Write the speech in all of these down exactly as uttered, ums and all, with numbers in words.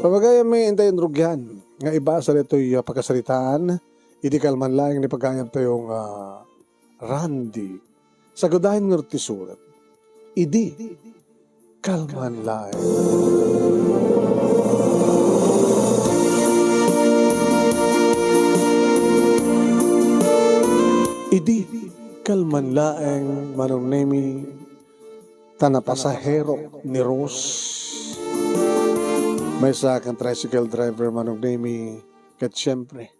Pagayam mi intay rugian nga ibasa ditoy, ah, pakasaritaan, idi kalman laeng ni pagayam tayo nga Randy. Sagudayen ngarud ti surat. Idi kalman laeng. Idi kalman laeng, Manong Nemi, ta napasaherok ni Rose. Maysa nga tricycle driver, Manong Nemi, ket siempre,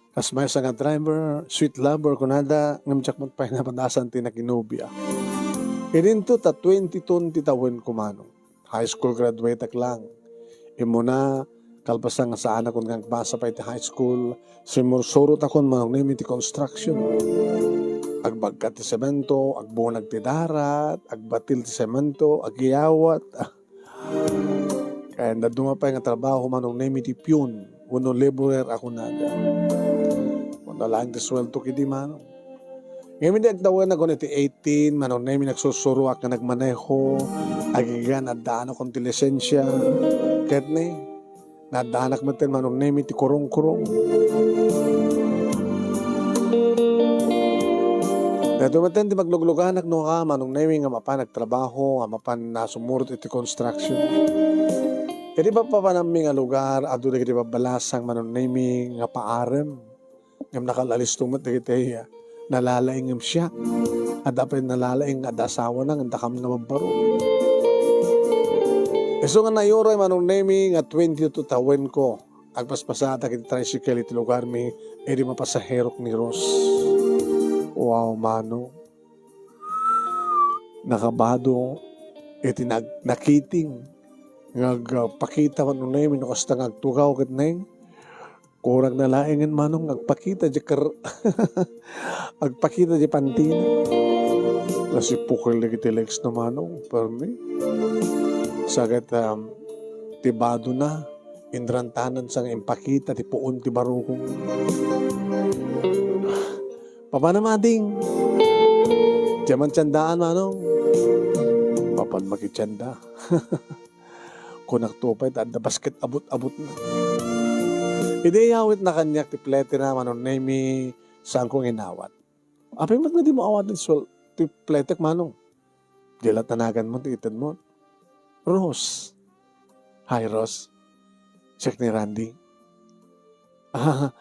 kas maysa nga driver, sweet lover kunada, ngem diak met pay napadasan ti nakinobia. Idinto ta twenty-two ti tawenko, Manong. High school graduate ak lang. Immuna, kalpasan nga saanakon nga agbasa pay ti high school, simmursurotakon, Manong Nemi, ti construction. Agbagkat ti semento, agbunag ti darat, agbatil ti semento, agiyawat. Ah, kaya naduma pay nga trabaho, Manong Nemi, ti pion wenno laborer a kunada. Kunta laeng ti sueldo idi, Manong. Ngem idi agtawenakon iti eighteen, Manong Nemi, nagsursuroak nga nagmaneho, agigan addaanakon ti lisensia, ket ni, naddaanak metten, Manong Nemi, ti kurong-kurong. Daytoy metten ti maglugluganak no ka, Manong Nemi, nga mapan agtrabaho, nga mapan nasumurot iti construction. Idi papapanammi nga lugar, adu dagiti babbalasang, Manong Nemi, nga paarem. Ngem nakal-alisto met dagiti, ah, nalalaing ngem siak. Adda pay nalalaing nga adda asawana ngem dakam nga babbaro. Isu nga nayuray, Manong Nemi, nga twenty-two tawenko. Agpaspasadak iti tricycle iti lugarmi, idi mapasaherok ni Rose. Wow, Manong. Nakabado iti nag-, nakiting nga agpakita, Manong Nemi, no kasta nga agtugaw ket neng. Kurang na laengen, Manong, agpakita di ker-, agpakita di pantina. Nasipukel dagiti legs na, Manong, permi. Saket, um, ti bado na, inrantanan sa nga impakita ti puon ti barukong. Papanam, ading. Diay mantiandaan, Manong. Papan makitianda. Kunak to pay, ta adda basket abut-abut na. Idi iyawit na kaniak ti plete na, Manong Nemi, saan ko nga inawat? Apay met nga di mo awaten suel-, ti pletek, Manong? Di la tanagan mo, ti ited mo. Rose. Hi, Rose. Siak ni Randy. Ah,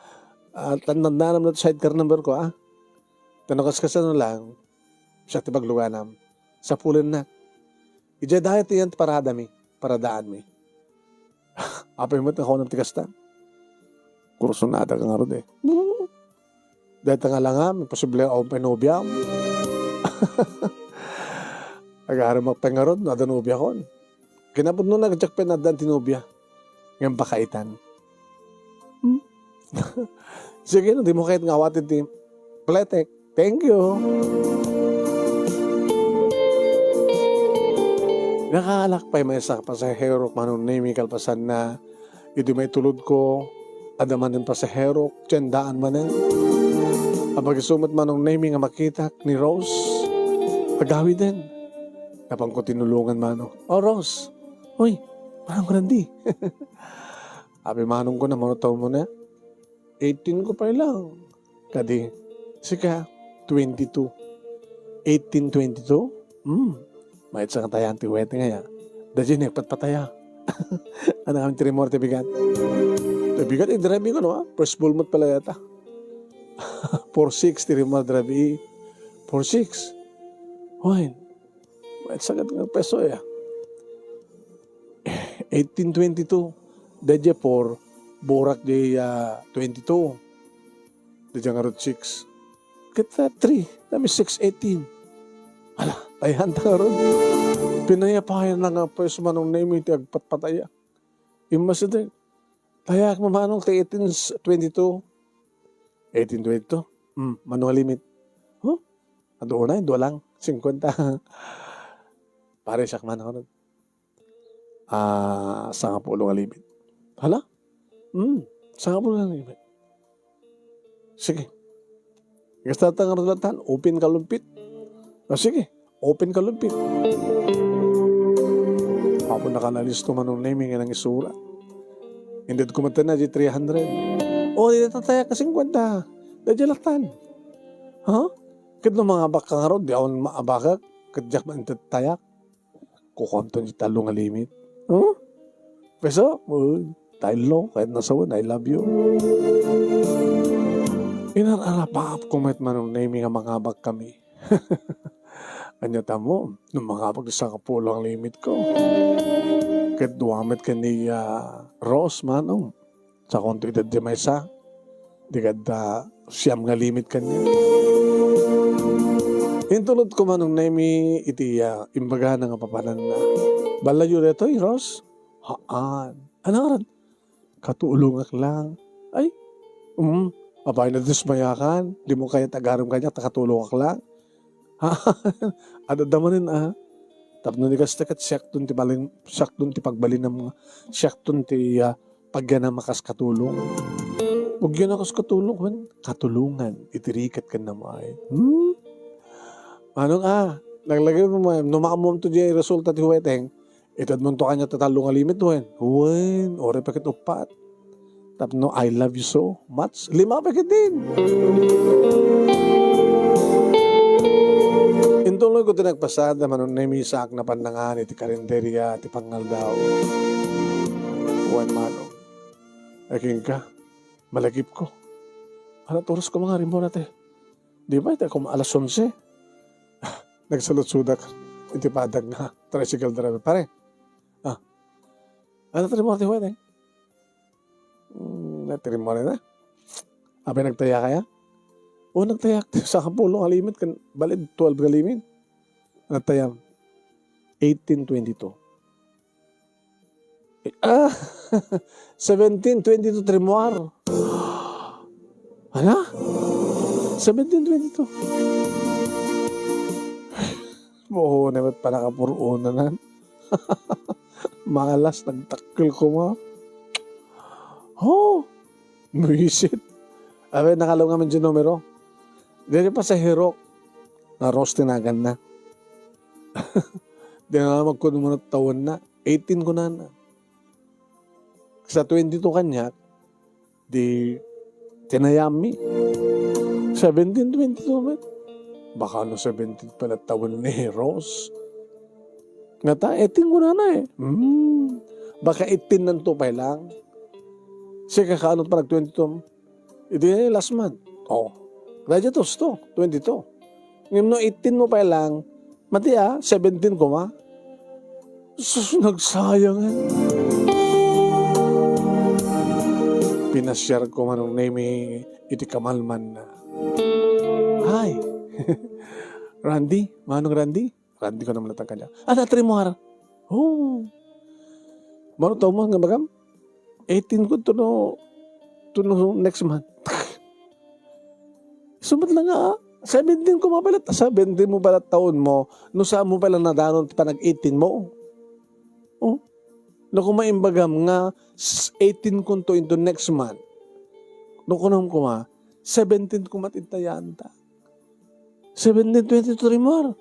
ah, tan-, tandaan mo ti sidecar number ko, ah. Tan no kaskasano lang, siak ti pagluganam. Sapulennak. Idiay dayta ti paradami, paradaanmi. Apay met nga kunam ti kasta? Kursunada ka ngarud, eh. Dayta nga langam, imposible a awan pay nobiam. Agarimak pay ngarud no adda nobiakon. Kinapudno na, diak pay naaddan ti nobia. Ngem pakaitan. Hmm? Sige, no, di mo kayat nga awaten ti pletek. Thank you. Nakaalak pay maysa nga pasahero, Manong Nemi, kalpasanna, idi maitulodko, adda manen pasahero, tiandaan manen. Apag-isu met, Manong Nemi, nga makitak ni Rose, agawiden. Napanko tinulongan, Manong. "Oh, Rose. Uy, Manong Randy." Abi, Manong, ko na, mano taon mo na? Eighteen ko pay lang. Kadi, sika, twenty-two. Eighteen, twenty-two? Hmm. Maysa nga tayan ti weteng aya. Daydiay nagpatpataya. Ano kami ti rimor ti bigat? Ti bigat, eh, drive ko, no, ah? First ball mo pala yata. Four six, ti rimor drive, eh. Four six. Hoy, maysa nga peso, eh. Eighteen twenty-two. Daydiay four, burak di, ah, twenty-two. Daydiay ngarud six. Ket, ah, three, nami six eighteen. Ala, tayan ta ngarud. Pinayapayan na nga pay si Manong Nemi ti agpatpataya. Immas iti, tayak mo, Manong, ti eighteen twenty-two. Eighteen twenty-two? Hmm, mano nga limit? Huh? Adu unay, dua lang. Singkwenta. Pare, siak man ako nun. Ah, sangapulo nga limit. Hala? Hmm, sangapulo nga limit. Sige. Gasta ta nga radatan, open kalumpit. Ah, sige, open kalumpit. Apo, nakanalisto Manong Nemi nga nangisura. Inted ko met ti three hundred. O, di ta tayak nga singkuenta. Daydiay lattan. Ha? Ket no mangabak ka ngarud, di awan maabakek, ket diak man inted tayak. Kukuamto ti tallo nga limit. Huh? Peso? Uy, tallo, ket nasawen, I love you. Inar-arapaap ko met, Manong Nemi, nga mangabak kami. Ania ta mo, no mangabak ti sangapulo nga limit ko. Ket dua met ken ni, ah, Rose, Manong. Sakonto ita ti maysa, di kadta siam nga limit kaniak. Intulod ko, Manong Nemi, iti, ah, imbagana nga papananna. Balayo daytoy, Ros? Haan. Ania ngarud? Katulongak lang. Ay, um, apay, nadismayakan? Dimo kayat agarem kaniak ta katulongak lang? Haan. Adda manen, ah. Tapno di kasta ket siakton ti balin-, siakton ti pagbalinam nga, siakton ti, ah, pagyanam a kas katulong. Pagyanam a kas katulong, wen, katulongan iti riket ken namay. Hmm? Manong, ah, laglagipmo, no maammoam to diay resulta ti huweteng, itedmonto kaniak ti tallo nga limit, wen? Wen, uray pa ket uppat. Tapno I love you so much. Lima pa ket din. Intuloy ko ti nagpasada, Manong Nemi, saak napan nangan iti karinderia ti pangaldaw. Wen, Manong. Akin ka, malagipko. Anat oras ko nga rimmuar, ate? Di ba, iti koma alas onse? Nagsaludsodak iti padak nga tricycle driver. Pare, ah, anat rimmuar ti huweteng? Hmm, anat rimmuar na? Apay, nagtayakay? O, nagtayak. Sangapulo nga limit, ken balin, twelve nga limit. Anat tayam? Eighteen twenty-two. Eh, ah, seventeen twenty-two ti rimmuar. Ania? Seventeen twenty-two. Buho na met panakapur-onanan. Malas, nagdakkel koma. Oh, buisit. Apay, nakalem ngamin ti numero. Daydiay pasahero nga Ros ti naganna. Di na magkuno mo na tawenna. Eighteen kunana. Sa twenty-two kaniak, di tinayammi. Seventeen twenty-two met. Baka no seventeen pay la tawen ni Ros. Ngata, eighteen kunana eh. Hmm. Baka eighteen nanto pay lang. Sika, kaano pa nag twenty-two? Idi last month. Oh. Daydiay tusto, twenty-two. Ngem no eighteen mo pay lang, mati a, seventeen koma. Sus, nagsayang eh. Pinasiar ko, Manong Nemi, iti kamalman na. Hi! Randy, Manong Randy? Randy ko naman natang kanya. Anat rimmuar? Oh. Mano taon mo nga bagam? Eighteen ko to no, to no next month. Sumat lang nga, ah. Seventeen ko mapalat. Seventeen mo pala taon mo. No saan mo pala nadanon ti panag eighteen mo? Oh. No koma imbagam nga s-, eighteen kunto into next month. No kunam koma, seventeen ko mat intayanta. Seventeen twenty-three more.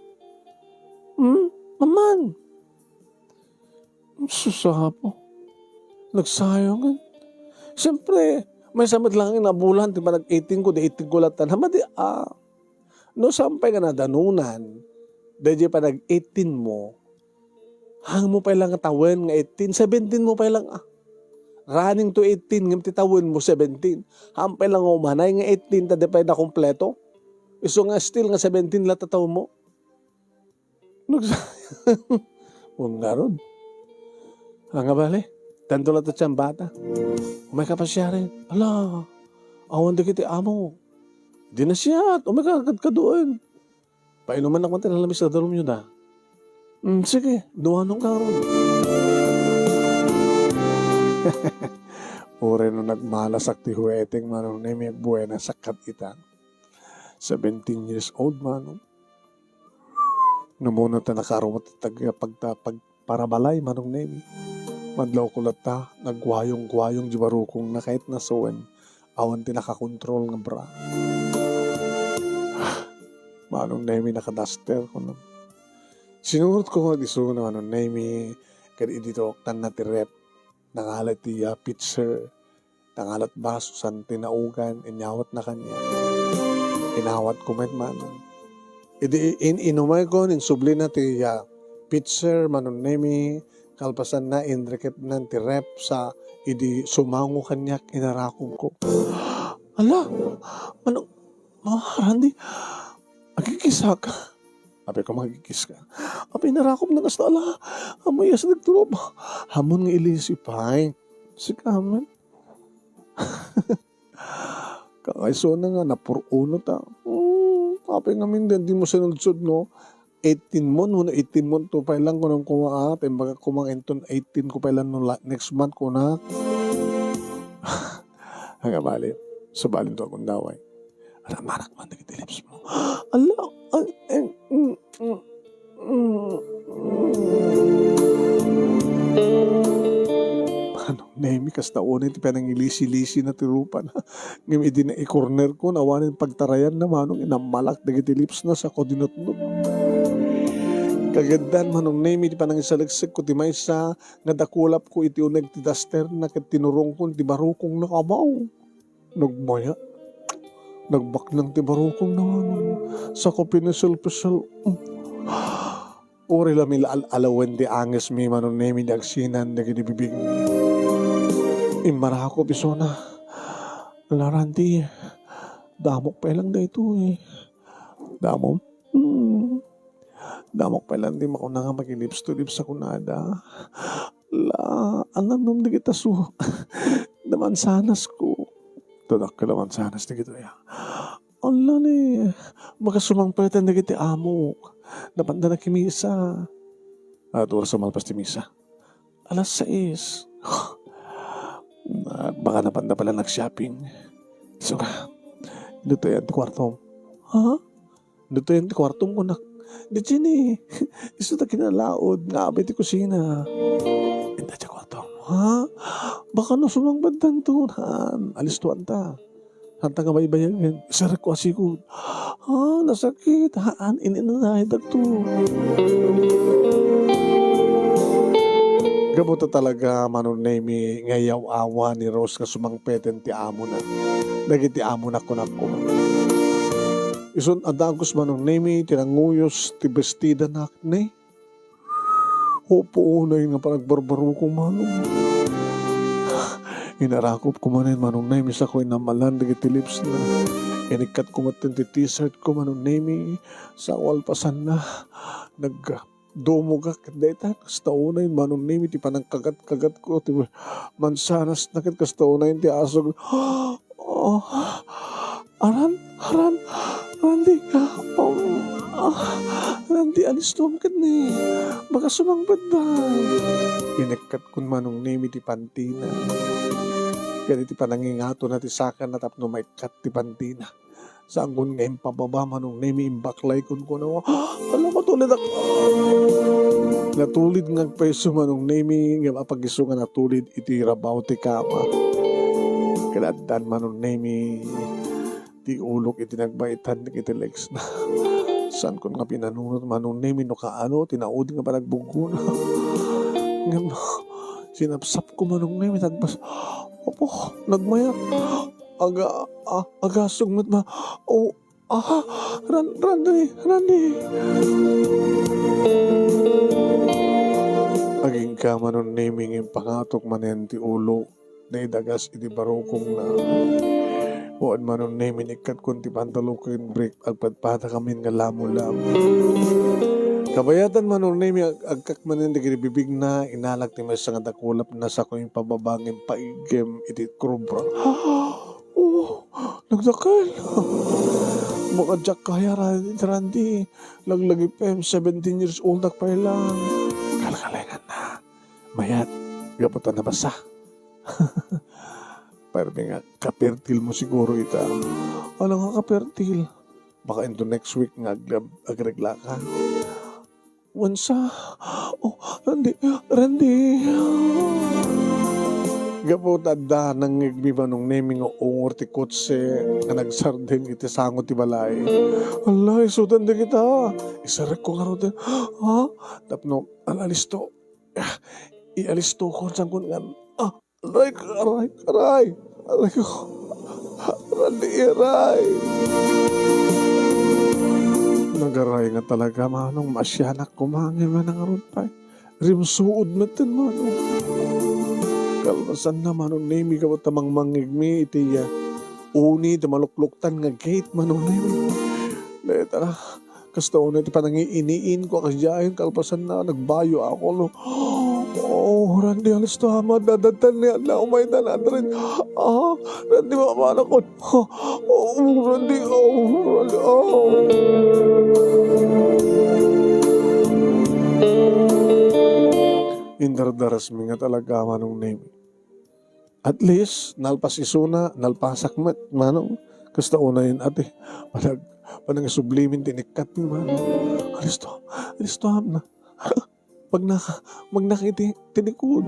Hmm? Aman. Sus, apo. Nagsayang eh. Siyempre, maysa met lang nga bulan, ti panag eighteen ko, di eighteen ko latta. Madi, ah. No, saan pay nga nadanunan, daydiay panag eighteen mo, hang mo pay lang nga tawen nga eighteen, seventeen mo pay lang, ah. Running to eighteen, ngem ti tawen mo, seventeen. Hang pay lang nga umanay nga eighteen, ta di pay nakumpleto. Isu nga still nga seventeen la ti tawen mo. Nagsayang. Wen ngarud. Ania bale, tanto la ti tiyan bata. Umay ka pasiaren. Ala, awan dagiti amo. Di nasiat, umay ka kadkaduan. Painuman ako ti lalamis a dalumyo da. Mm, sige, duanon ka ron. Uray no nagmalasak ti huweteng, Manong Nemi, buena sakkat ita. Seventeen years old, Manong. Namuna ta nakarumat ti tag-, pagta-, pag-, parabalay, Manong Nemi. Madlawko latta, nagwayong-gwayong di barukongna ket nasawen, awan ti nakakontrol nga bra. Manong Nemi, nakadaster, kuno. Sinurot ko nga isu na Manong Nemi, ket idi tuoktanna ti ref. Nangala iti, ah, pitcher. Nangala ti baso, san ti naugan, inyawatna kaniak. Inawatko met manong. Idi in-, inumaykon, insublina ti, ah, pitcher, Manong Nemi, kalpasanna, inrikepnan ti ref sa idi sumango kaniak, inarakobko. Ala, Manong, ah, Randy, agkikisak. Apay ko, magkikiska. Apay, inarakobna kasta, ala, amoy as nagturog. Ammon nga ilisi pay. Sika met. Kakaisuna nga napur-uno ta. Hmm, apay ngamin, dimo sinudsod, no? Eighteen mo, no? Eighteen mo, to pay lang, kunam kuma, ah. Imbagak kuma, inton eighteen ko pay lang, no, la-, next month, kuna. Nga bali, subalin to agundaway. Ramanak man dagiti lips mo. Ala, ay, eh, mm, mm, mm, mm. Manong Nemi, kasta unay ti panangilisi-lisina ti rupana. Ngem idi naikornerkon, awanen pagtarayanna, manong, inammalak dagiti lips na, sako dinutnot. Kagiddan, Manong Nemi, ti panangisaleksek ko ti maysa nga dakulapko iti uneg ti daster na ket tinurongkon ti barukong na kabaw. Nagmaya. Nagbaknang ti barukong na, manong, sako pinisel-pisel. Uray la mi la al-alawen ti angesmi, Manong Nemi, di agsinan dagiti bibigmi. Immarakop isuna. Ala, Randy, damok pay lang daytoy. Damom? Hmm. Damok pay lang ti makuna nga makilips to lips a kunada. La, anam dagita su. Namansanas ko. Tadakkel a mansanas dagitoy, ah. Ala ni, makasumangpeten dagiti amok. Napanda nakimisa. At oras a malpas ti misa. Alas sais. Ah, baka napanda pala nag-shopping. So ka, dito yan ti kwartom. Ha? Dito yan ti kwartom ko nak. Di sini. Isu ta kinalaod nga abay ti kusina. Inda ti kwartom. Ha? Baka no sumangpet tanto. Han, alistuan ta. Santa nga baybayagen, isarek ko a sigud. Ah, nasakit. Haan, ininanay dagto. Gapu ta talaga, Manong Nemi, nga yaw-awa ni Rose nga sumangpeten ti amona. Dagiti amona, kunakko. Isun a dagus, Manong Nemi, ti nanguyos ti bestida nak, ne? Apo, unay nga panagbarbarukong, manong. Inarakop ko manen, Manong Nemi, sako inammalan dagiti lips na. Inikkat ko met ti t-shirt ko, Manong Nemi, sa kalpasanna. Nagdumogak ket dayta, kasta unay, Manong Nemi, ti panangkagat-kagat ko, ti mansanas na ket kasta unay ti asog. Oh, aran, aran, Randy, um, ah, Randy, alistom ket ni, baka sumangpet da. Inekkat kun Manong Nemi ti pantina. Ken iti panangingatona ti sakana tapno maikkat ti pantina. Saan kun nga impababa, Manong Nemi, imbaklay kun kuno, ala, matulidak. Natulid nga agpayso, Manong Nemi, ngem apag-isu nga natulid iti rabaw ti kama. Ket addan, Manong Nemi, ti ulok iti nagbaetan iti legs na. Saan kun nga pinanunot, Manong Nemi, no kaano ti naudi nga panagbugbugona. Ngem sinapsap ko, Manong Nemi, tagbas. Apo, nagmayat. Aga-, a-, agasog met ba? O, ah, Ran-, Randy, Randy. Agingga, Manong Nemi, ngem pangatok manen ti ulo. Naidagas iti barukongna. Wen, Manong Nemi, inikkatkon ti pantalon ken brief, agpadpadakamin nga lamulamo. Kabayatan, Manong Nemi, ag-, agkak manen dagiti bibigna, inalak ti maysa nga dakulapna, sako impababa ngem paiggem iti kurubra. Oh, nagdakkel. Baka diak kaya, Ran-, Randy. Laglagipem, seventeen years old ak pay lang. Kalkalenganna. Mayat, gapu ta nabasa. Permi nga, kapertil mo siguro ita. Ala nga kapertil? Baka into next week nga ag-, agreglaka. Wensa? Oh, Randy, Randy. Gapu ta adda nangngegmi, Manong Nemi, nga ungor ti kotse nga nagsardeng iti sango ti balay. Ala, isudan dagita. Isarek ko ngaruden. Ha? Tapno, ala, listo. Ah, ialisto ko, saan kun ngan, ah, Aray, aray, aray. Aray ko. Randy, aray. Nagaray nga talaga, Manong, maasianak koma ngem nangarud pay. Rimsuod metten, Manong. Kalpasanna, Manong Nemi, gapu ta mangmangngegmi iti, ah, uni ti malukluktan nga gate, Manong Nemi. Dayta, kasta unay ti panangiiniin ko, kasdiayen, kalpasanna, nagbayo ako, no. Oh, Randy, alisto, ama, dadatan ni Anna, umay na, Randy. Ah, Randy, mama na ko. Oh, Randy, oh, Randy, oh. Indardarasmi nga talaga, Manong Nemi. At least, nalpas isuna, nalpasak met, Manong. Kasta unayen, ati, panag-, panangisublimin ti inikkat ni Manong. Alisto, alisto, am na. Magnaka, magnaka iti tinikod.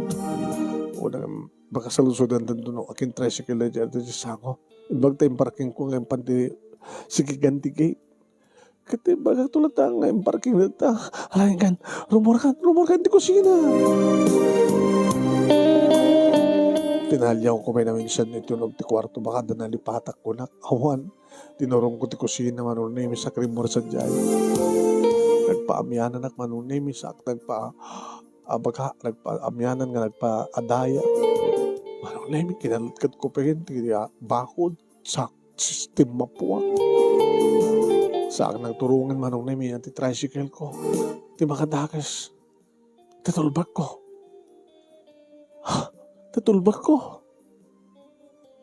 O, nang-, baka salusodan tanto no, akin tricycle na dyan, dyan sa sango. Imbag ta imparking ko nga impan ti sikigan ti gate. Ket imbag to latta nga imparking na ta. Alayan kan, rumor kan, rumor kan ti kusina. Tinaliaw ko may naminsan iti unog ti kwarto, baka da nalipatak kunak. Awan, tinurong ko ti kusina, Manong Nemi, sa krimor sadiay. Nagpaamiananak, Manong Nemi, sa nagpa-, abaga, nagpaamianan nga nagpaadaya. Manong Nemi, kinalutkad ko pa rin ti, ah, bakod, sa sistema puak. Sa nagturongan, Manong Nemi, ti tricycle ko. Ti makadakes. Ti tulbek ko. Ti tulbek ko.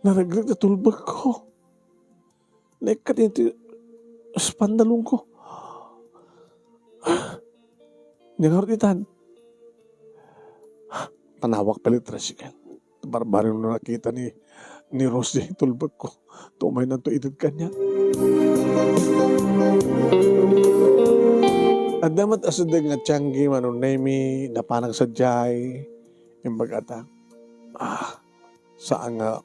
Naregreg ti tulbek ko. Naikkat iti espandalon ko. Nangarot itan. Panawak pala ti tricycle. Barbareng no nakita ni, ni Rose diay tulbek ko. Tumaynanto ited kaniak. Adda met a sudeg nga tianggi, Manong Nemi, napanak sadiay, imbag ata. Ah, saan nga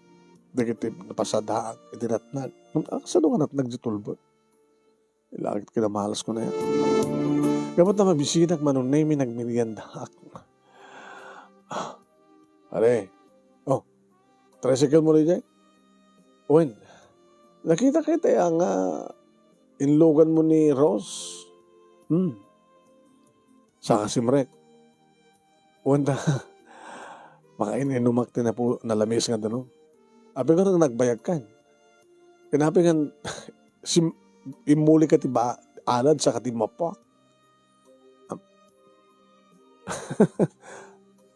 dagiti napasadaak iti natnag. Ah, saan nga natnag ti tulbek? Ilagip kinamalas ko na yan. Gapu ta mabisinak, Manong Nemi, nagmeriendaak. Ah, pare. Oh, tricycle mo rin dyan? Wen, nakita kita ya nga inlugan mo ni Rose? Hmm. Saka simrek. Wen ta, makain-inumak ti napu-, nalamis nga danum. Apay nga nagbayag kan? Kinapi nga sim-, immuli ka ti ba-, alad sa kati mapua.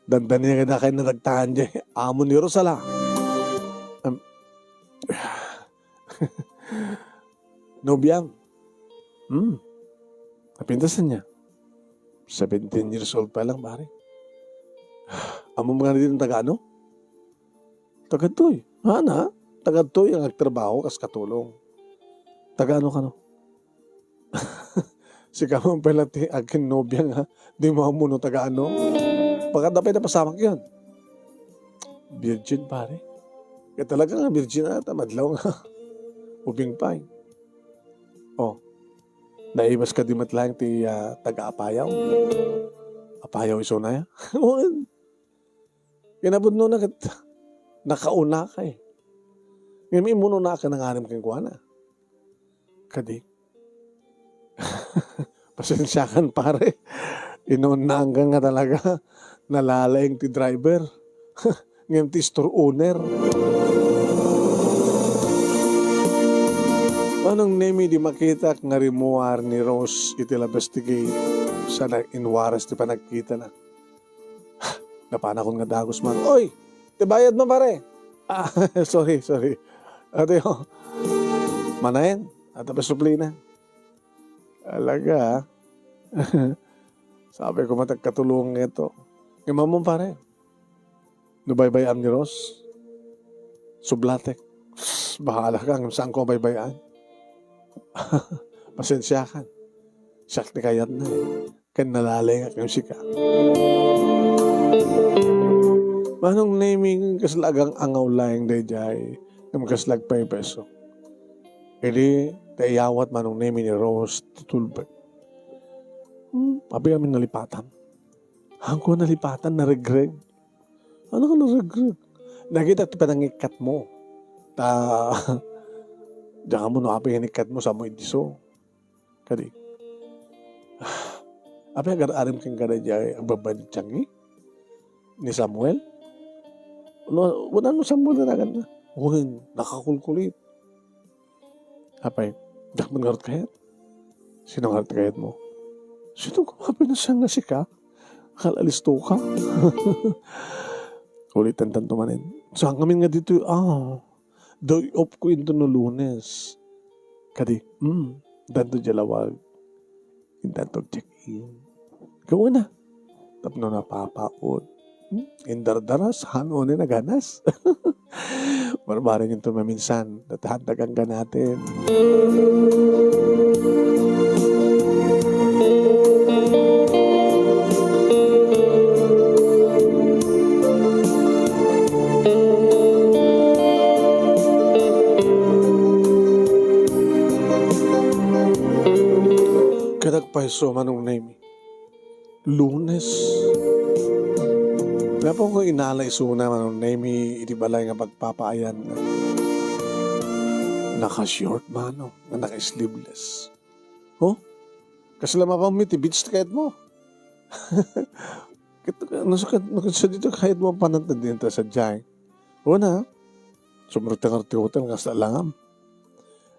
Dandani nga dakay na nagtahan di amo ni Rosala. Am, nobiam. Hmm. Napintasan niya. Seventeen years old pa lang, pare. Amo nga din taga ano? Tagadtoy. Ana, tagadtoy ang agtrabaho kas katulong. Taga ano kano? Sika man pala ti akin nobia nga di mo amuno taga ano? Baka da pay napasamak yun. Virgin, pare. Kaya talaga nga virgin ata, madlaw nga. Ubing pa eh. Oh. Naimas ka di met laeng ti, ah, taga Apayaw? Apayaw isuna ya? Wen. Kinapudno na ket nakauna ka eh. Ngem immuno na ka nangarim kenkuana. Kadi. Pasensiakan, pare. Inuunaan ka nga talaga. Nalalaing ti driver. Ngem ti store owner. Manong Nemi, di makitak nga rimmuar ni Rose iti labas ti gate sa nag-inwaras ti panagkitana. Napanakon nga dagus man. Oy! Ti bayad mo, pare! Ah, sorry, sorry. Ate, oh. Manayen, ata pa suplina. Talaga, ah. Sabi ko, matagkatulong ito. Ngem ammom, pare. No baybay-am ni Rose, sublatek. Bahala ka, ngem saan ko baybay-an. Pasensiakan. Siak ti kayatna, eh. Ken nalalengak ngem sika. Manong Nemi, kasla agang-angaw laeng daydiay, ngem kasla agpaypayso. Idi, ti ayawat, Manong Nemi, ni Rose, ti tulbek. Hmm, abi amin nalipatan. Hangko nalipatan, naregreg. Ano ka naregreg? Nakitak ti panangikkatmo. Ta, diak ammo no apay nga inikkat mo, samo idiso. Kadi, apay agar-arim ken kada diay agbabay ni Tiangi? Ni Samuel? No, wala no Samuel nga naganna. Wen, nakakulkulit. Apay, diak man ngarud kayat. Sino ngarud kayat mo? Sino ka mapinasang nga sika? Akal alisto ka? Ulitan tanto manen. Saan ngamin nga ditoy, ah, day off ko into no Lunes. Kadi, hmm, danto diay lawag. Intanto check-in. Gawna. Tapno napapaot. Hmm? Indardaras, hano ni naganas. Barbareng into maminsan. Natahantagan ka natin. Kadag payso, Manong Nemi. Lunes. Napo nga inala isuna, Manong Nemi, iti balay nga pagpapaayan nga naka-short, Manong, nga naka-sleeveless. Oh? Kasla mapammi ti beach ti kayat mo? Ket, no, sa, no, sa dito kayat mo pananta din ta sa jay. Una, sumrek ta ti hotel nga sa langam.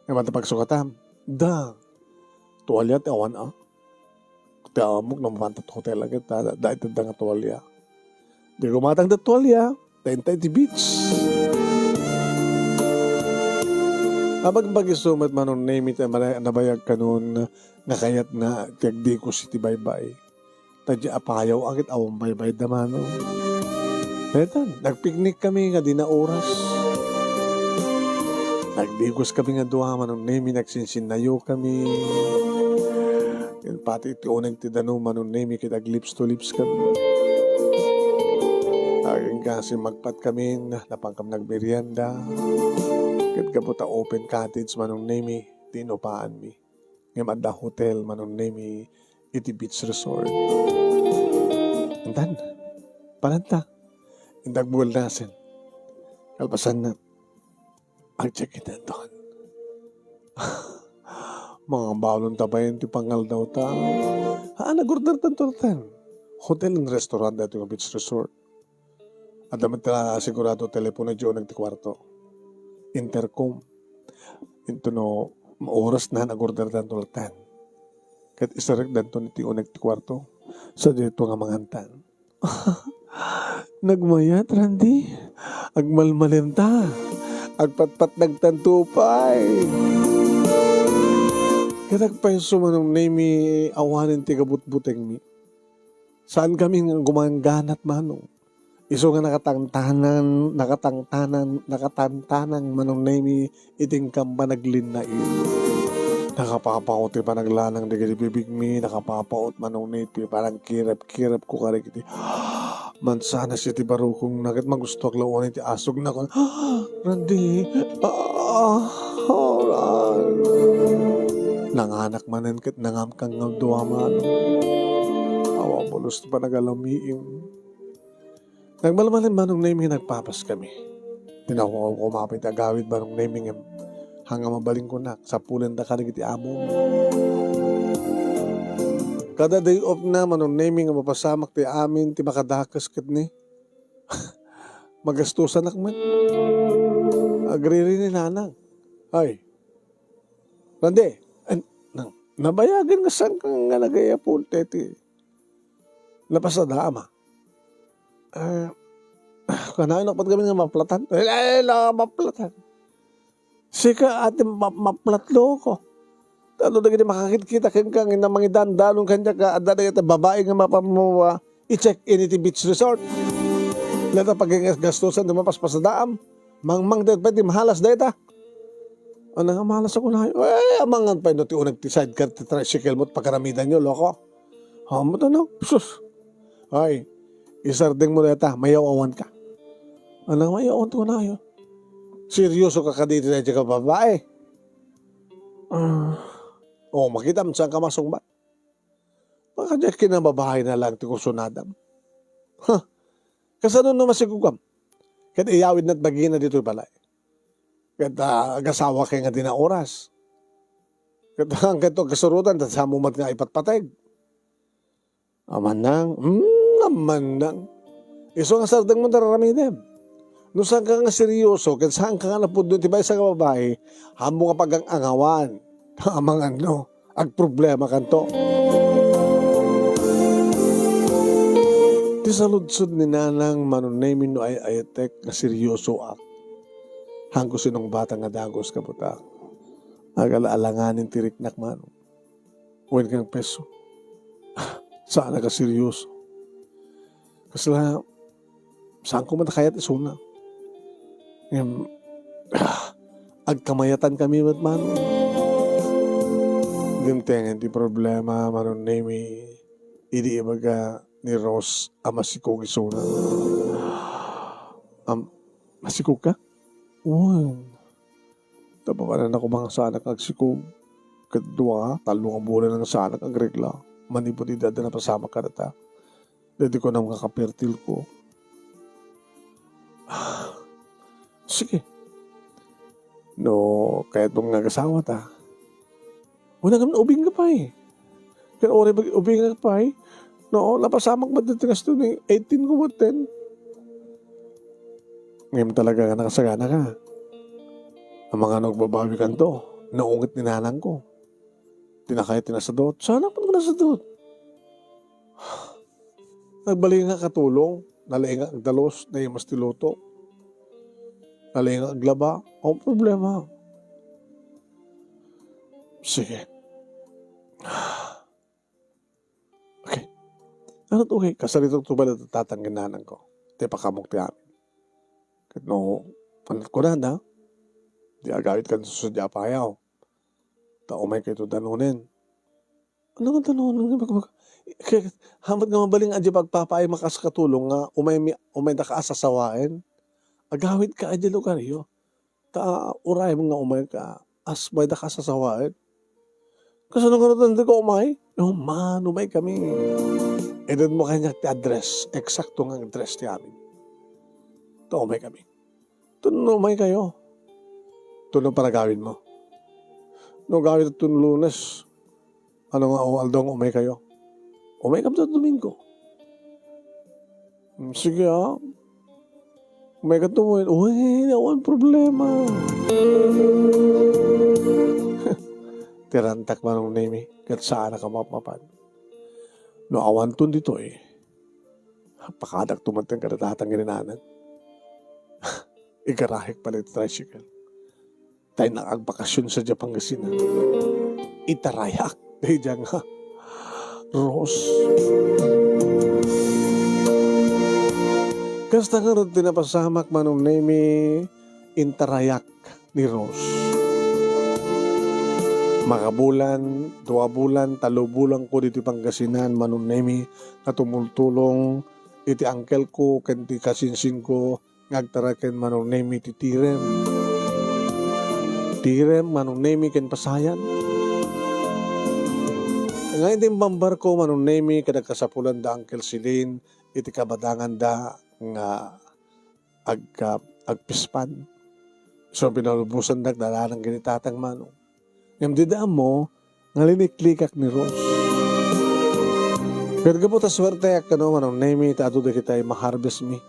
Nga mata pagsukatam. Da. Tuwalya ti awan, ah. Ti amok no mapanta ti hotel agad, ta, da, da, ita da nga tuwalya. Di gumatang da tuwalya, ta intay ti beach. Abagbag isu met, Manong Nemi, ti mala-, nabayag kanon nga kayatna ti agdikos iti baybay. Ta di apayaw agit awan baybay da, Manong. Daytan, nagpiknik kami nga di na oras. Nagdikos kami nga dua, Manong Nemi, nagsinsinnayo kami. Ken pati iti uneg ti danum, Manong Nemi, ket ag-lips to lips kami. Agingga simmagpat kami, napan kami nagmerienda. Ket gapu ta open cottage, Manong Nemi, ti inupaanmi. Ngem adda hotel, Manong Nemi, iti beach resort. Intan, palanta. Indag buwel nasen. Kalpasanna, agcheck-in tanton. Mga balon ta bayen ti pangaldaw ta. Ah, nag-order tanto laten. Hotel and restaurant daytoy nga beach resort. Adda met ta sigurado telepono iti uneg ti kuarto. Intercom. Intono oras na nag-order tanto laten. Ket isarek danton iti uneg ti kuarto. Sa dito nga mangantan. Nagmayat, Randy. Agmalmalem ta. Agpatpatnag tanto pay. Ket agpayso, Manong Nemi, awanen ti gabutbutengmi. Saan kami nga gumangganat, Manong. Isu nga nakatangtanan, nakatangtanan, nakatantanang, Manong Nemi, iti inkam panaglinnaed. Nakapapaot ti panaglanang dagiti bibigmi, nakapapaot, Manong Nemi, parang kirep-kirep ko kadagiti mansanas iti barukongna, ket magustuak la unay ti asugna, kun, "Randy, ah, ah, ah." Nanganak manen ket nangamkang nga dua, Manong. Awan pulos ti panagalamiim. Nagmalmalem, Manong Nemi, nga nagpapas kami. Tinawag ko mapay ti agawid, Manong Nemi, ngem hanga mabalin ko nak, sapulen da kadagiti amo. Kada day off na, Manong Nemi, nga mapasamak ti amin ti makadakes ket ni magastusanak met. Agriri ni Nanang. Ay, Randy, an-, nang, nabayagen nga saan ka nga nagayapon, teti? Napasadaam, ah. Eh, kanayon, apat kami nga maplatan. Eh, eh, la, maplatan. Sika, ati, ma-, maplatloko. Tano dagiti makakitkita kenka nga mangidandanon kaniak, adda dagiti babai nga mapamuwa i-check-in iti beach resort. Dayta paggastusan ti mapaspasadaam. Mangmang dayta pay ti mahalas dayta. Ano nga mahalas ako na? Eh, amangan pay no ti uneg ti sidecar ti tricycle mo, pagaramidan yo, loko. Amo ta no? Sus. Ay, isardeng mo dayta, mayaw-awan ka. Ano nga mayaw-awan to na yo? Seryoso ka kaditi dayta ka babae? Ah. Oh, makita mo saan ka masungbat. Baka diay kinababahay na lang ti kursunadam. Ha? Kasano no masigugam? Ket iyawidna ti bagina ditoy balay. Ket, ah, agasawa kay nga dina oras. Ket, ah, ket kasurotan, ta samo met nga ipatpateg. Amannang, hmm, amannang. Isu nga sardengmo ti ar-aramidem. No saanka nga seryoso, ken saanka nga napudno ti maysa nga babai, haanmo nga pagang-angawan. Amangan no, agproblemakanto. Ti saludsod ni Nanang Manong Nemy no ay-ayatek nga seryosoak. Haanko sinungbatna nga dagus, kabutang. Agala-alanganen ti riknak, Manong. Wen kang peso. Saan a kaseryoso. Kasla, saanko met a kayat isuna. Ngem, ah, agkamayatan kami met, Manong. Dimtengen ti problema, Manong Nemy, idi ibaga ni Rose a masikog isuna. Am, masikog ka? Wen. Napapanan ako nga saanak agsikog. Ket dua, tallo nga bulan nga saanak agregla. Manipud idi adda napasamak kadata. Daydi kunam nga kapertil ko. Ah, sige. No, kayatmo nga agasawa ta. Una ngem ubing ka pay. Ket uray ubing ka pay. No, napasamak met daytoy nga gasto ni eighteen ko met ten. Ngem talaga nga nakasagana ka. Amangan no agbabawi kanto, naungit ni nanangko. Ti nakayat ti nasadut, saanak met nga nasadut. Nagbalin nga katulong, nalaing nga agdalus, naimas ti luto. Nalaing nga aglaba, awan problema. Sige. Okay. Ano to, okay? Kasaritok to bala tatang ken nanangko. Ti pakaamok ti amin. Ket no, ano kunada, di agawid kan susud a payaw. Ta umaykayto danunen. Ano nga danunen? Bag-, bag-, kaya, hamat nga mabalin nga adda pagpapaay makas katulong nga umay mi-, umaydaka a sasawaen. Agawidka idiay lugaryo. Ta uray nga umayka, as maydaka a sasawaen. Kasano nga natan di ka umay? No, man, umay kami. Inedmo kaniak ti address. Eksakto nga address ti amin. Ta umay kami. Tun no umaykayo. Tun no paragawidmo. No gawid tun Lunes. Ano nga aldaw nga umaykayo? Umayka ta Domingo. Hmm, sige, ah. Umayka to, uy, awan problema. Ti rantak, Manong Nemy, ket saanak a mapmapan. No awanton ditoy, pakaadakto met kada tatang ken nanang. Igarahek pay ti tricycle. Tay nakagbakasyon sadiay Pangasinan. Itarayak daydiay nga Rose. Kasta ngarud ti napasamak, Manong Nemy, intarayak ni Rose. Makabulan, dua bulan, tallo bulan ko ditoy Pangasinan, Manong Nemy, nga tumultulong iti angkelko ken ti kasinsinko nga agtara ken Manong Nemy ti tirem. Tirem, Manong Nemy, ken pasayan. Nga iti imbambarko, Manong Nemy, kada kasapulan da Uncle Celine, iti kabadanganda nga agka-, agpispan. So, pinalubosandak, dalanan ken ni Tatang Manong. Ngem dida ammo nga liniklikak ni Rose. Ket gapu ta suerteak kano, Manong Nemy, ta adu dagitay ma-harvest mi.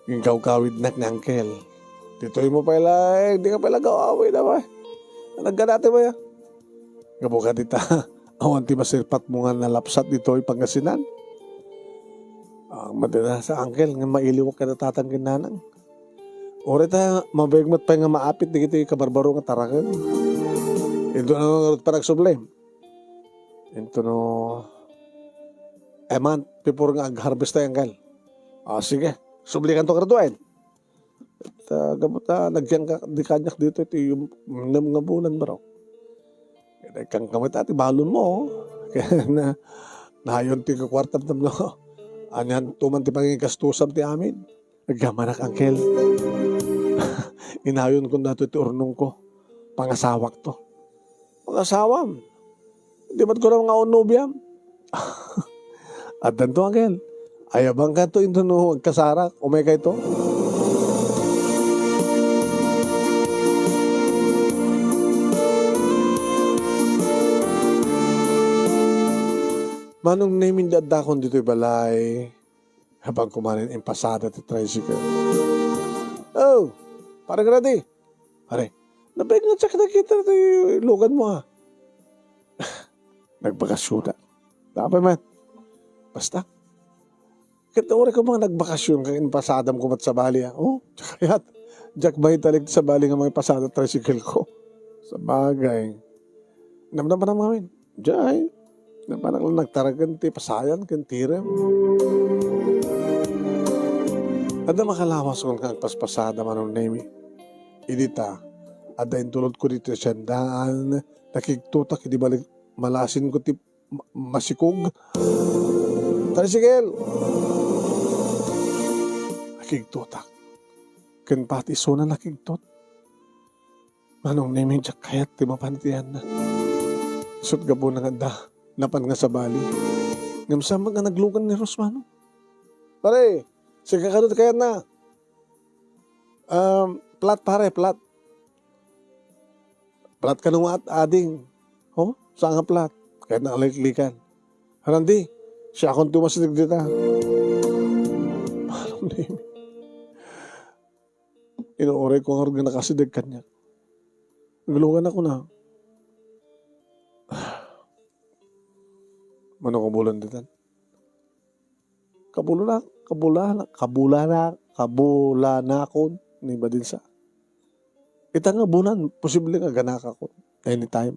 Ginkawkawidnak ni Uncle. Ditoy mo pay la, eh, di ka pay la gawawi na ba? Nagkadati ba ya? Gapu ka dita, awan ti masirpatmo nga nalapsat ditoy Pangasinan. Ang madala sa Uncle nga mailiwak kada tatang ken nanang. Uray ta, mabayag met pay nga maapit dagiti kabarbaro nga taraken. Intono ngarud panagsubli. Intono, eh, man, before nga ag-harvest tayo, Uncle. Ah, sige. Sublikanto karduain. Ta, gapu ta, nagyan ka, di kaniak dito, iti nem nga bulan, baro. Kaya kang kamay, ti balon mo, oh. Kaya na, nayon ti kwartam tam, no? Anyan tuman ti pangigastusam ti amin. Agyamanak, Uncle. Inayon ko na to ti urnong ko. Pangasawak to. Pangasawam? Di ba't ko nga nobiam? Addan to, Uncle. Ayabang ka to, intono agkasarak. Umay kay to. Manong Nemi, addakon ditoy balay. Habang kumanen impasada ti tricycle. "Oh, Pare Grady." "Pare, nabengngat siak nakita ti luganmo, ah." "Nagbakasyon na." "Apay man?" "Basta. Ket uray koma nga nagbakasyon ka, impasadam koma ti sabali, ah." "Oh, diak kayat. Diak maitalik ti sabali nga mangipasada ti tricycle ko." "Sabagay. Namnamanem ngamin." "Diay. Napanak lang nagtaragan ti pasayan ken tirem." Adda makalawas nga agpaspasada, Manong Nemi. Idi ta, adda intulodko ditoy siandaan, nakigtotak idi balik malasinko ti ma-, masikog. "Tricycle!" Nakigtotak. Ken pati isuna nakigtot. Manong Nemi, diak kayat ti mapan iti yanna. Isut' gapuna nga adda napan nga sabali. Ngem saan met nga naglugan ni Rose, Manong. "Pare, sika kano ti kayatna?" "Um, plat, pare, plat." "Plat kano nga at ading?" "Oh, saan nga plat?" "Kayatna nga liklikan." "Harandi, siakon ti umasideg dita." Manong Nemi. Inuray ko ngarud nga nakasideg kaniak. Naglugan ako na. Mano kabulan ditan? Kabulana-, kabulana-, kabulana-, kabulanakon ni Badinsa. Ita nga bulan, posible nga ganakakon anytime.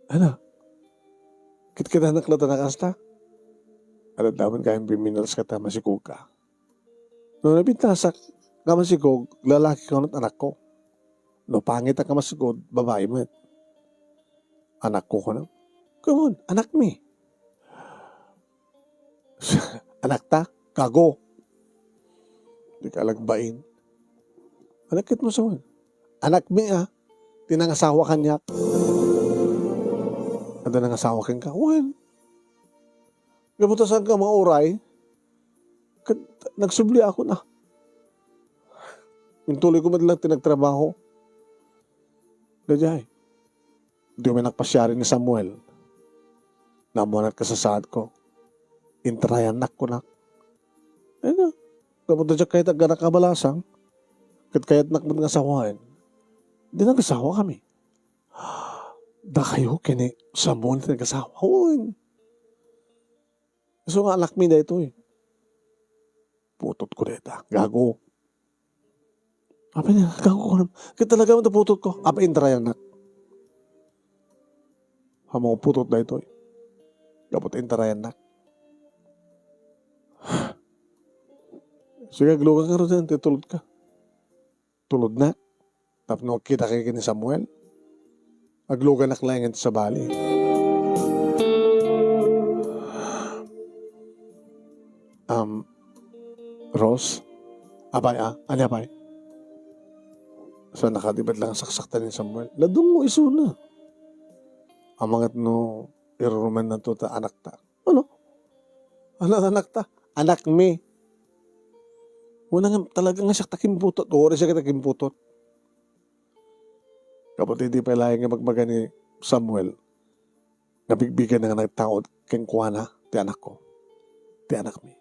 Ano? Kitkitanak la ta nakasta? Adda man kayan bimminals ka ta masikog ka. No nabintasak nga masikog, lalaki ka anakko. No pangit ka masikog, babae met. Anakko kuno. Come on, anak mi. Anak ta? Gago. Di ka alagbain. Anak kit mo sa wen. Anak mi, ah. Ti nangasawa kaniak. Adda nangasawa kenka? Wen. Gapu ta saan ka mauray? Ket nagsubli ako na. Intuloy ko met lang ti nagtrabaho. Daydiay. Di uminak pasiari ni Samuel. Naammoan ti kasasaadko. Intarayannak kunak. Ay na, gapu ta diak kayat agganak a balasang, ket kayatnak met nga asawaen. Di nagasawa kami. Dakayo ken ni Samuel ti nagasawa? Wen. Isu nga anakmi daytoy. Putotko dayta. Gago. Apay nga, gago ko. Ket talaga man ta putotko. Apay intarayannak? Ammom nga putot daytoy. Gapu ta intarayannak. Sige, aglugan ka ron, ti tulodka. Tulodnak. Tapno agkita kay ken ni Samuel. Agluganak laengen ti sabali. Um, Rose? Apay, ah? Ania pay? Saan ka di met lang saksaktan ni Samuel? Nadungngo isuna. Amanget no irurumenna to ta anakta. Ano? Ano nga anakta? Anakmi. Wen nga talaga nga siak ta kimputot. Uray siak ta kimputot. Gapu ta idi pay laeng nga magmagana ni Samuel, nabigbigen nga nagtaud kenkuana ti anakko, ti anakmi.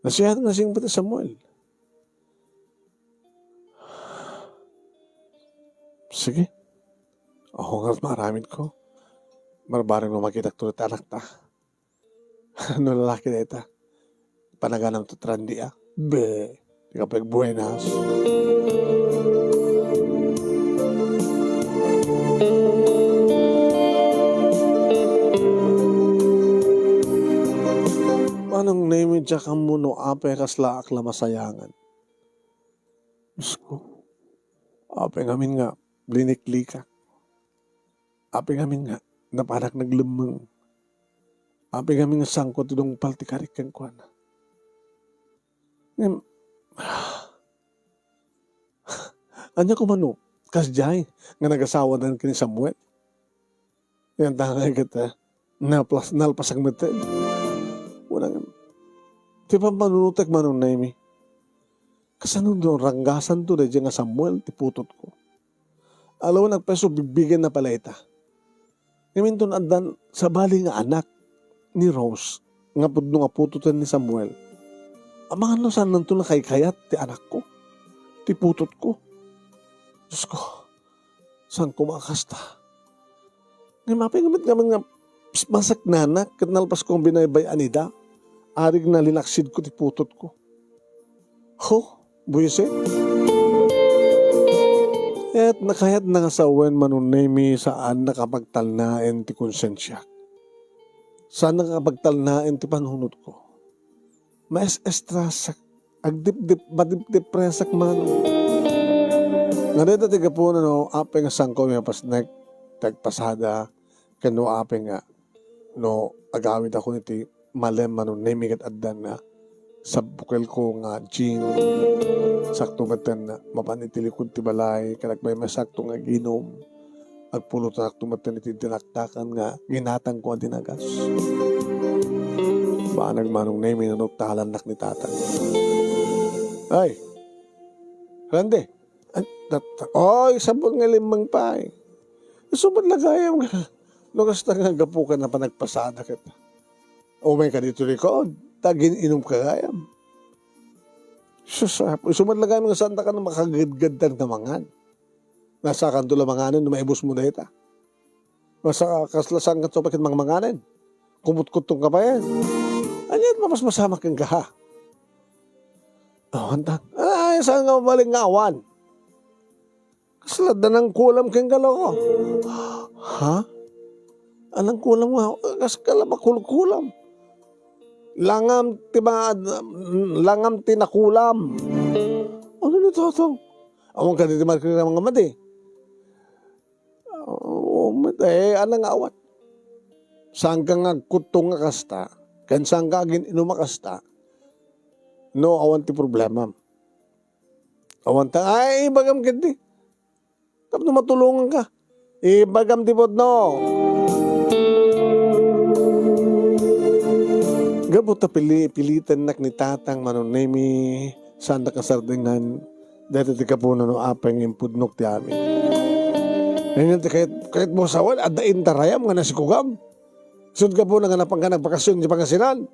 Nasiyaat nga singpet ni Samuel. Sige. Ako nga maaramidko. Barbareng no makitak to ti anakta. No lalaki dayta. Panaganam to trandi, ah. Be. Di ka pagbuenas. Manong Nemi, diak ammo no apay a kaslaak la masayangan. Diyos ko. Apay ngamin nga liniklikak. Apay ngamin nga napanak naglemmeng. Apay ngamin nga sangko ti dungpal ti karik kenkuana. Ngem, ania koma no, kasdiay nga nagasawadan ken ni Samuel? Yan ta nga ket, ah, naplas-, nalpasak met. Wen, ti pampanunotek, Manong Nemi. Kasano no ranggasanto daydiay nga Samuel ti putotko? Alawen agpeso, bigbigenna pay la ita. Ngem inton addan sabali nga anak ni Rose nga pudno nga putoten ni Samuel, amangan no saannanto nakaykayat ti anakko, ti putotko. Diosko, saanko makasta. Ngem apay nga met ngamin nga masaknana ket nalpasko nga binaybay-an ida? Arig na linaksidko ti putotko. Ho, buisit. Ket nakayatna nga sawen, Manong Nemi, saan nakapagtalnaen ti konsensiak. Saan nakapagtalnaen ti panunotko. Maes-estrasak, agdipdip, madipdepresak man. Nga dayta ti gapuna no apay nga saanko mapasnek ti agpasada, ken no apay nga no agawidakon iti malem, Manong Nemi, ket addan nga sabbukelko nga jean, sakto metten mapan iti likod ti balay, ket agmaymaysakto nga aginum. Agpulotakto metten iti dinakdakan nga ginatangko a dinagas. Banag, Manong Nemi, no nagtalannak ni tatang. Ay, Randy. Ay, tat-, oy, sabon nga limmeng pay. Isu met la gayam nga, no kasta nga gapu ken panagpasada ket umayka ditoy likod, ta agin-inumka gayam. Sus, apo, isu met la gayam nga saanka makagedgedda nga mangan. Nasaankanto la manganen no maibusmo dayta. Basta kasla saankanto pay ket mangmanganen. Kumutkuttongka pay. Ania ti mapaspasamak kenka, ha? Awan ta. Ay, saan nga mabalin nga awan? Kasla adda nangkulam kenka, loko. Ha? Anang kulam nga, kas-, kala makulkulam. Langam ti ma-, langam ti nakulam. Ano ni Totong? Awan ka di markirang nga madi. Oo, met-, eh, anang awat. Saan ka nga agkuttong nga kasta? Ken saan ka agin-inum a kasta? No, awan ti problema. Awan ta, ay, ibagam ketdi. Tapno matulongan ka. Ibagam ti pudno. Gapu ta pili-, pilitennak ni Tatang Manong Nemi, saan da kasardingan, dayta ti gapuna no apay nga impudnok ti amin. Ngayon ti kayat, kayat mo sawen, adda intarayam nga nasikugam. Sud gapuna nga napan ka nagbakasyon di Pangasinan.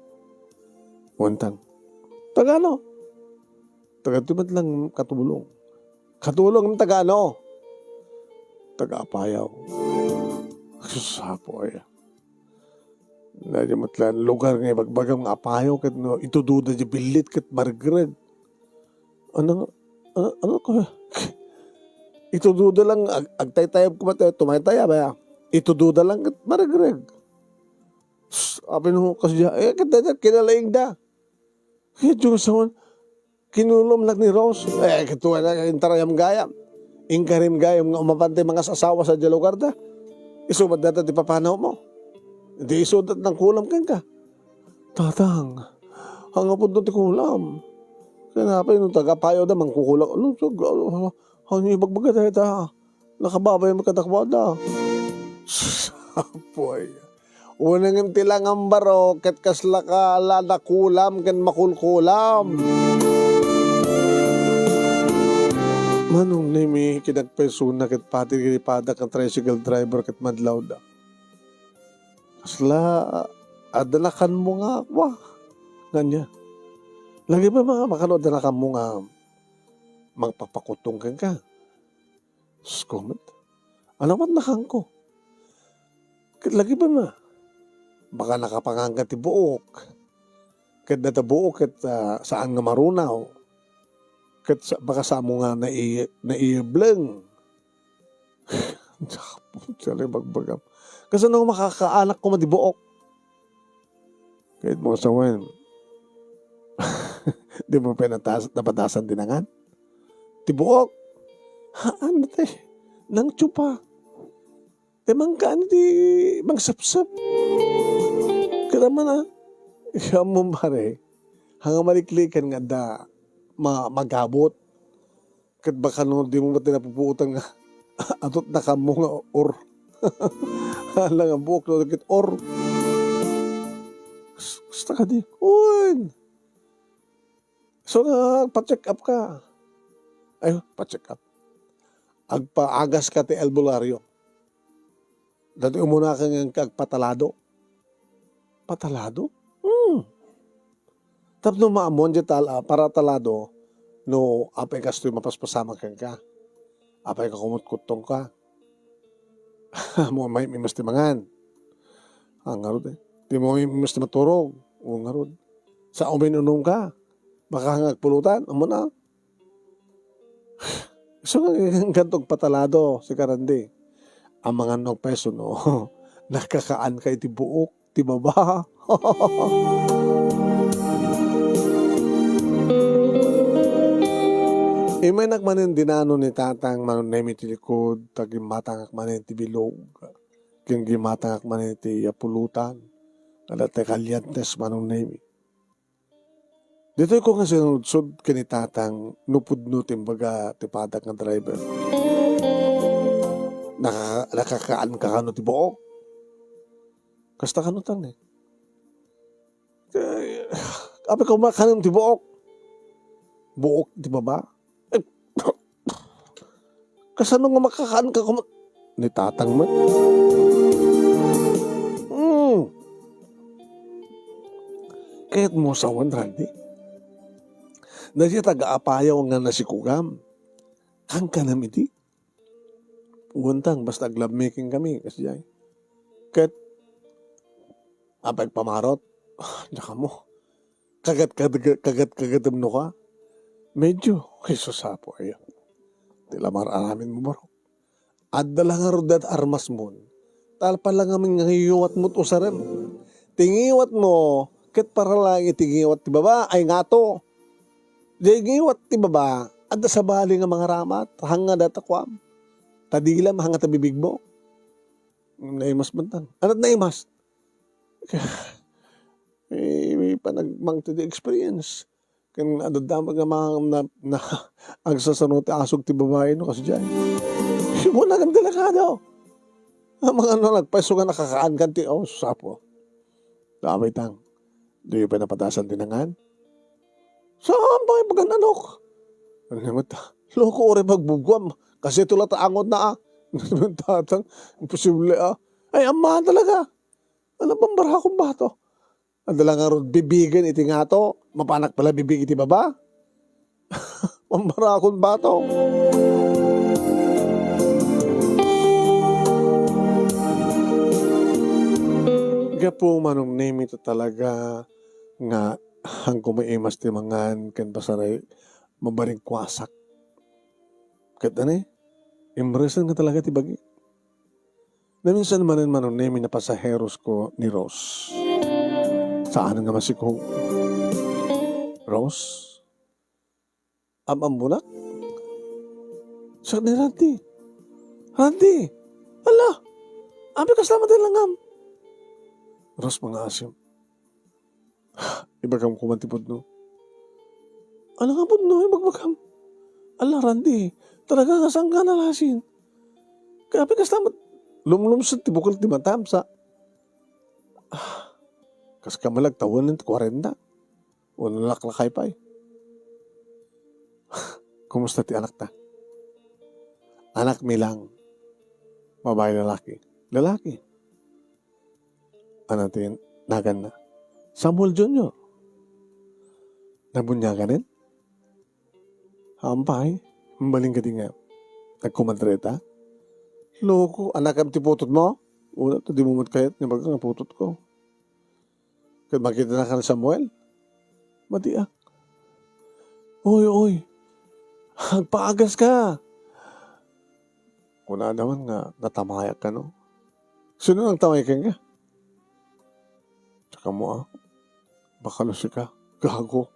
Untang. Tagano? Taga ti met lang katulong. Katulong, taga ano? Taga Apayao. Sus, apo aya. Daydi met lang lugar nga ibagbagam nga Apayao ket no itududa di billit ket maregreg. Ano, ano, ano ko? Itududa lang, ag-, agtaytayab ko mate, tumaytayab, aya. Itududa lang ket maregreg. Sus, apay no kas dia, eh, ket dayta kinalaing da. Kaya Diyos awan, kinulom lang ni Rose. Eh, kituwa na, intarayam gayam. Inkarim gayam nga umapan ti mangas-asawa sa dia lugar da. Isu met dayta ti papanaw mo. Di isu dat nang kulam kenka. Tatang, ang apod ti kulam. Kaya napay no taga Apayao da, mangkukulam. Ano, ano, ano, ibagbaga dayta? Nakababay met kadakuada. Sus, apoy. Uneng ti langam baro, ket kasla ka la nakulam ken makulkulam. Manong Nemi, kinagpaysona ket pati iti padak nga tricycle driver ket madlawda. Kasla, adda nakanmo nga, wa, ngania. Lagi pa mga makano adda nakanmo nga mangpapakutong kenka. Sus, ko met. Ano met nakanko? Ket lagi pa ma. Baka nakapangan ka ti buok. Ket data buok ket, ah, saan nga marunaw. Ket sa, baka samo nga nai-, naibleng. Diak bagbagam. Kasano makakaanak ko madi buok? Ket mo sawen. Di mo pinatas-, napatasan ti nangan? Ti buok. Haan, te. Nang tsupa. Te, mangkaan ti mangsapsap. Kada man, ah. Siya mo, pare. Hanga maliklikan nga da ma-, magabot. Ket baka no, di mo met napupuotan nga, adut nakanmo nga or. Hala nga buok no, ket or. Kas-, kasta kadi. Uy! So, nga, pa-check up ka. Ay, pa-check up. agpaagaska ti albularyo. Datoy umuna ken agpatalado. Patalado? Hmm. Tapno maammoan diay tal-, ah, paratalado, no apay kastoy mapaspasamak kenka. Apay ka kumutkuttongka. Mo may, may mas ti mangan. Ah, ngarud eh. Ti mo may mas ti maturog. O ngarud. Sa umin-unongka. Baka nga agpulutan. Amo na. So, nga-, ganto agpatalado, si Karandi. Amangan no agpayso, no? Nakakaanka iti buok, ti baba. Imaynak manen dinano ni Tatang Manong Nemi ti likod, ta gimmatangak manen ti bilog. Ken gimmatangak manen ti pulutan. Adda ti kaliantes Manong Nemi. Ditoy ko nga sinudsod ken ni Tatang no pudno ti imbaga ti padak nga driver. Naka-, nakakaanka kano ti buok? Kasta kano tan eh. Ay, apay ka umakanem ti buok? Buok ti baba? Eh, kasano nga makakaanka kuma-, ni Tatang met? Hmm. Kayatmo sawen, Randy? Daydiay taga-apayaw nga nasikugam. Kaankanem iti? Wen tang, basta aglovemaking kami, kasdiay. Ket, apay agpamarot? Diak ammo. Kagat-, kagat-, kagat-, kagatem no ka? Medyo, ay, sus, apo, ayo. Ti la mar-aramin mo, bro. Adda la ngarud dat armas mon. Talpa la ngamin nga ngiwat mo usarem. Ti ngiwat mo, ket para lang iti ngiwat ti baba, ay ngato. Di ngiwat ti baba, adda sabali nga mangaramat, hanga data kuam. Ta dila mahanga ta bibig mo. Naimas man tan. Anat naimas? Eh, may panagmang ti experience. Ken adda met nga mga na, na, agsasano ti asog ti babae, no, kasdiay. Mo na kan delikado. Ang mga ano, nagpaiso nga nakakaankan ti, oh, sapo. Damay tang. Di pay napatasan ti nangan? Saan ba yung pagkananok? Ano naman ta? Loko, ore, magbugwam. Kasi ito lang ta angot na, ah. Tatang, imposible, ah. Ay, ama talaga. Ano bang barakong bato? Adda la ngarud bibigen iti ngato, mapanak pala bibig iti baba? Mambarakon bato. Gapu Manong Nemi ta talaga nga hangko maimas ti mangan ken pasaray mabarigkuasak. Ket ani, imresen nga talaga ti bagi. Naminsan manen Manong Nemi napasaheros ko ni Rose. Saan nga masiko? Rose? Am-ammonak? Siak ni Randy. Randy! Ala! Abi kasla man ti langam? Rose, mga asim. Ibagam koma ti pudno. Ano nga pudno? Ibagbagam. Ala, Randy, talaga nga saan ka nalasin? Grabe ka, slamat. Lumlumsot ti bukol ti matam sa, ah, kas ka malagtawen ti kwarenta. O nalaklakay pay. Kumusta ti anak ta? Anak mi lang. Babae, lalaki. Lalaki. Ano ti naganna? Samuel Junior. Nabuniaganen? Ampay, mabalin ka di nga nagkumadre ta? Loko, anakam ti putot mo? Una to, di mo met kayat nga baga nga putot ko. Ket makita na kan Samuel? Madiak. Oy, oy. Agpaagas ka. Kunada man nga natamayak kano. Sino nang tamay kenka? Tsaka mo, ah. Bakalo sika. Gago.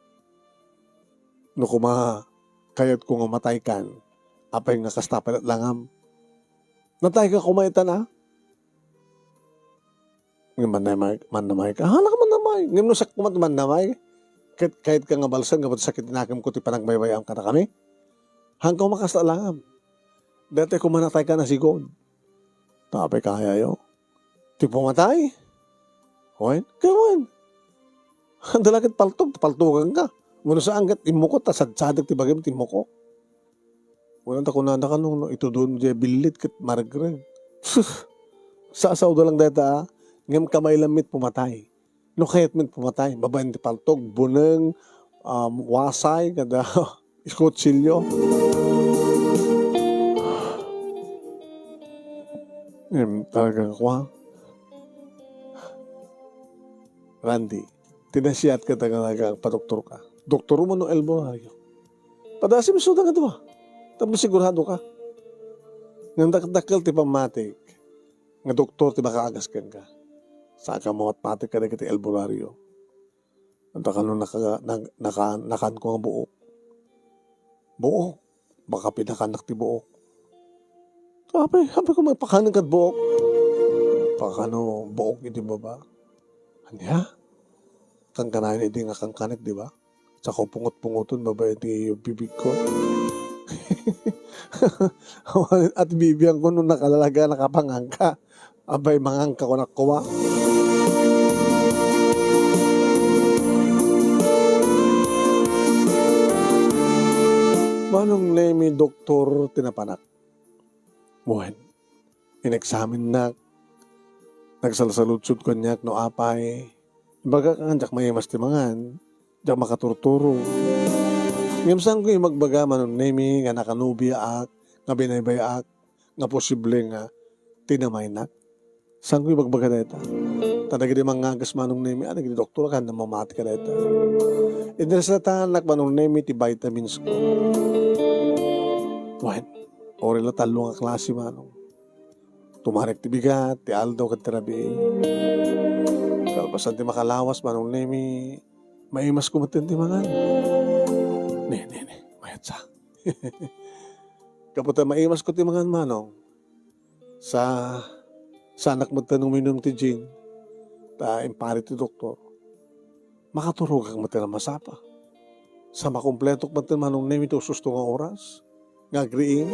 No kuma, kayat ko nga matay kan. Apay nga kasta palat langam. Natay ka kuma itan, ah. Nga manamay, manamay ka. Hala ka manamay. Ngem no siak kuma ti manamay. Ket kayat ka nga balsen nga sakit ti nakem ko ti panagbaybayam kadakami. Hangko makasta langam. Dati ko manatay ka na sigod. Tapay kayayo. Ti pumatay? Wen? Kay wen. Anda la ket paltog, paltogan ka. Mano saan ket immukot, ta sadsadek ti bagim ti immukot. Kunana, kunana kano, no, itudon diay billit ket maregreg. Sus! Sasaoda lang dayta, a. Ngem kabaelam met pumatay. No kayat met pumatay, babaen ti paltog, buneng, um, wasay, kada kutsilyo. Em, talagang kuan. Randy, tinasiat ka talaga agpadoktor ka. Doktor mo no El Borario. Padasem isuda nga dua. Tapno sigurado ka. Ngem dakdakkel ti pammatik nga doktor ti makaagas kenka. Saan ka mamatmatik kadagiti El Borario. Anta kano naka-, nag-, naka-, nakanko nga buok. Buok. Baka pinakanak ti buok. Apay, apay ko mapakanen kad buok. Pakano buok iti baba. Ania? Kankanayon idi nga kankanek, di ba? Sako pungot-pungoton babaen ti bibigko. At bibiangko no nakalalaga, nakapanganka. Abay, manganka, kunak koma. Manong Nemi, doktor ti napanak. Wen, ineksaminnak, nagsalsaludsod kaniak no apay. Imbagak nga diak maimas ti mangan, diak makaturturo. Ngem saanko ibagbaga, Manong Nemi, nga nakanubiaak, nga binaybay-ak, nga posible nga tinamaynak. Saanko ibagbaga dayta? Ta dagiti mangagas, Manong Nemi, a dagiti doktor, kaanna mamati kadayta. Inresetanak, Manong Nemi, ti vitamins ko. Wen, uray la tallo nga klase, Manong. Tumarik ti bigat, ti aldaw, ken ti rabii. Kalpasan ti makalawas, Manong Nemi, maimasko metten ti mangan. Ne, ne, ne, mayat sa. Gapu ta maimasko ti mangan, Manong, sa, saanak metten uminum ti gin, ta impari ti doktor. Makaturogak metten a masapa. Sa makumpletok metten, Manong Nemi, ti ususto nga oras nga agriing.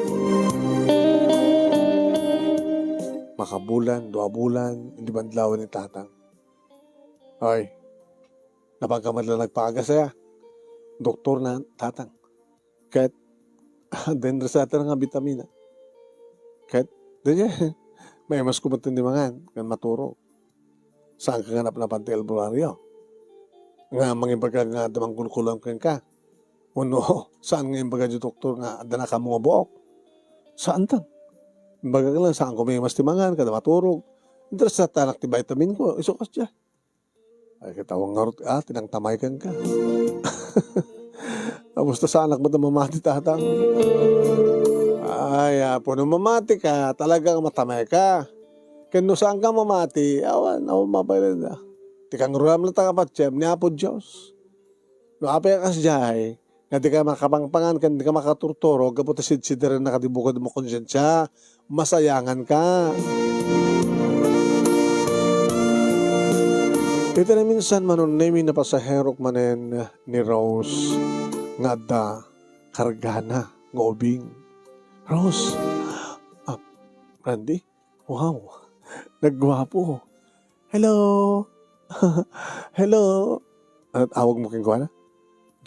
Makabulan, dua bulan, idi madlawen ni Tatang. Ay, napanka met la nagpaagas aya? Doktor na, Tatang. Ket, den reseta nga bitamina. Ket, daydiay, maimasko metten ti mangan, ken maturog. Saanka nga napnapan ti El Borario nga mangibaga nga adda mangkulkulam kenka? Wenno, saan nga imbaga ti doktor nga adda nakaammo nga buok? Saantan. Imbagak lang, saanko maimas ti mangan, kada maturog. Interesatanak ti vitamin ko, isu kasdiay. Ay, ket awan ngarud, ah, tinangtamay kenka. Tapos ta saanak met a mamati, Tatang. Ay, Apo, no mamati ka, talagang matamay ka. Ken no saanka mamati, awan, awan mabalinda. Ti kangruam latta nga patiem ni Apo Dios. No apay a kasdiay, nga dika makapangpangan ken dika makaturturo gapu ta sidsiderenna kadi bukod mo konsiensia, masayanganka. Iti naminsan, Manong Nemi, napasaherok manen ni Rose nga adda kargana nga ubing. Rose! Ah, Randy? Wow! Nagguapo! Hello! Hello! Ano tawag mo kenkuana?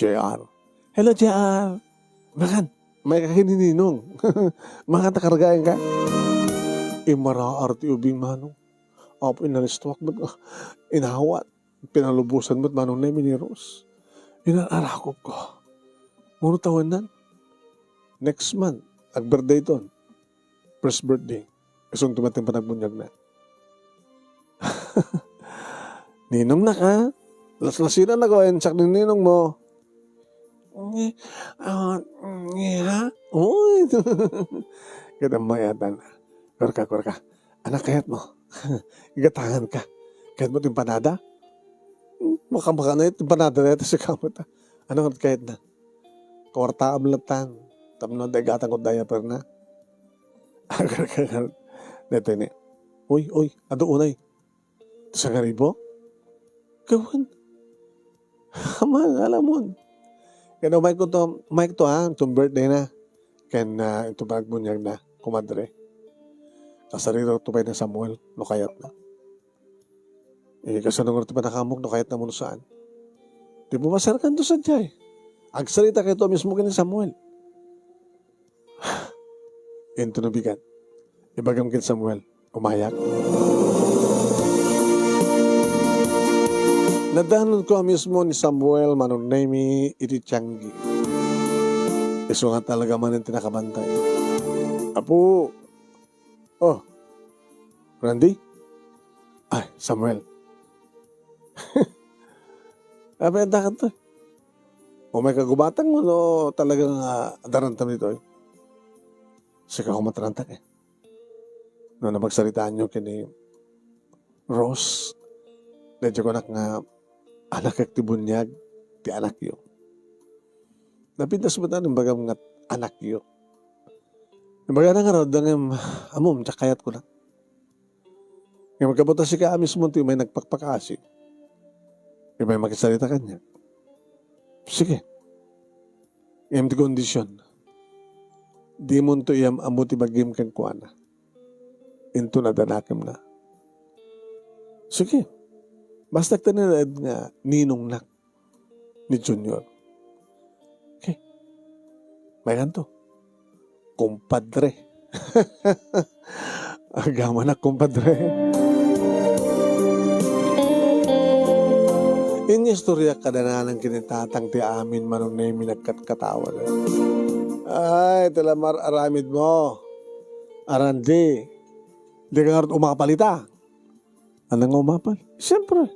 J R. Hello, J R! Makan! May kakinininong! Makan ta kargayan ka? Imaraar ti ubing, Manong. Apo, inalistuak met, inawat. Pinalubosan met, Manong Nemi, ni Rose. Inar-arakop ko. Mano tawennan? Next month, ag-birthday ton. First birthday. Isunto met ti panagbunyagna. Ninong nak, ha? Laslasinan ako, insak ni ninong mo. Nge, ah, nge, ha? Uy! Kita mo yata na. Kurka, kurka. Anak, kayat mo? Igatangan ka. Kayat mo ti empanada? Makamakana ti empanada na ito sa kamot, ah. Ano nga kayat na? Kawartaam latan. Tapno daigatang ko diaper na. Agar, agar. Dito ni. Uy, uy, adu unay. Sangaribo? Kawan. Aman, alamon. Kaya umay ko to, umay ko to, ah, itong birthday na. Ken, ah, itong panagbunyag na, kumadre. Kasarita to pay na Samuel, no kayat na. Eh, kasano nga ti panakamok, no kayat na mo no saan? Di pumasar ka to sa jay. Agsarita kayo to mismo kini Samuel. inton bigat. Ibagam ken Samuel, umayak. Nadanonko a mismo ni Samuel, Manong Nemi, iti tianggi. Isu nga talaga manen ti nakabantay. Apo, oh, Randy? Ay, Samuel. Apay, adda kanto? Umay ka gubatang no talagang, ah, adarantam ditoy? Sika koma ti rantak, eh. No napagsaritaanyo ken ni Rose, daytoy kunak nga, anakek ti buniag ti anakyo. Napintas met a imbagam nga anakyo. Imbagana ngarud, ngem, ammom, diak kayat, kunak. Ngem kabutna sika a mismo ti umay nagpakpakaasi. Umay makisarita kaniak. Sige. Ngem ti kondisyon, dimonto iyam-ammo ti bagim kenkuana. Inton adanakemna. Sige. Basta agtagna nga ninongnak ni Junior. Okay. Maykanto. Kumpadre. Agamanak, kumpadre. Inistoryak kada nanang ken ni tatang ti amin, Manong Nemi, nagkatkatawa. Ay, ti la mar-aramidmo. Arandi. Dika ngarud umapal ita. Ania nga umapal? Siyempre.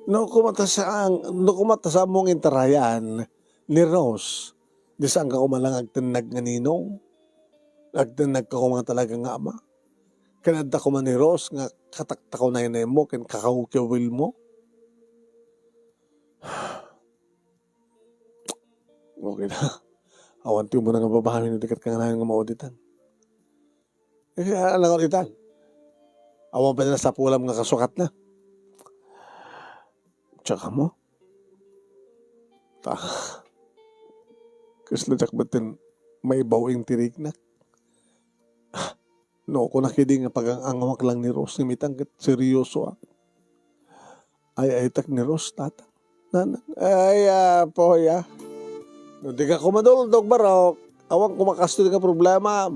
No koma ta saan, no koma ta saanmo nga intarayan ni Rose, di saanka koma la nga agtennag nga ninong? Agtennagka koma talaga nga ama? Ken adda koma ni Rose nga kataktakunaynaymo ken kakawkiwilmo? Okay na. Awan ti umuna nga babawi no di ket kanganayon nga mauditan. Eh, alangan itan. Awan pay nasapulam nga kasukatna. Tsaka mo. Ta. Kasla diak met ti maibaw ing tiriknak. No, kunak idi nga pagang-angawak lang ni Rose, ngem itan ket seryoso, ah. Ay, ay, tak ni Rose, tata. Nanang, ay, ah, poy, ah. No, di ka kumaduldog, barok. Awan kumakasto di nga problema.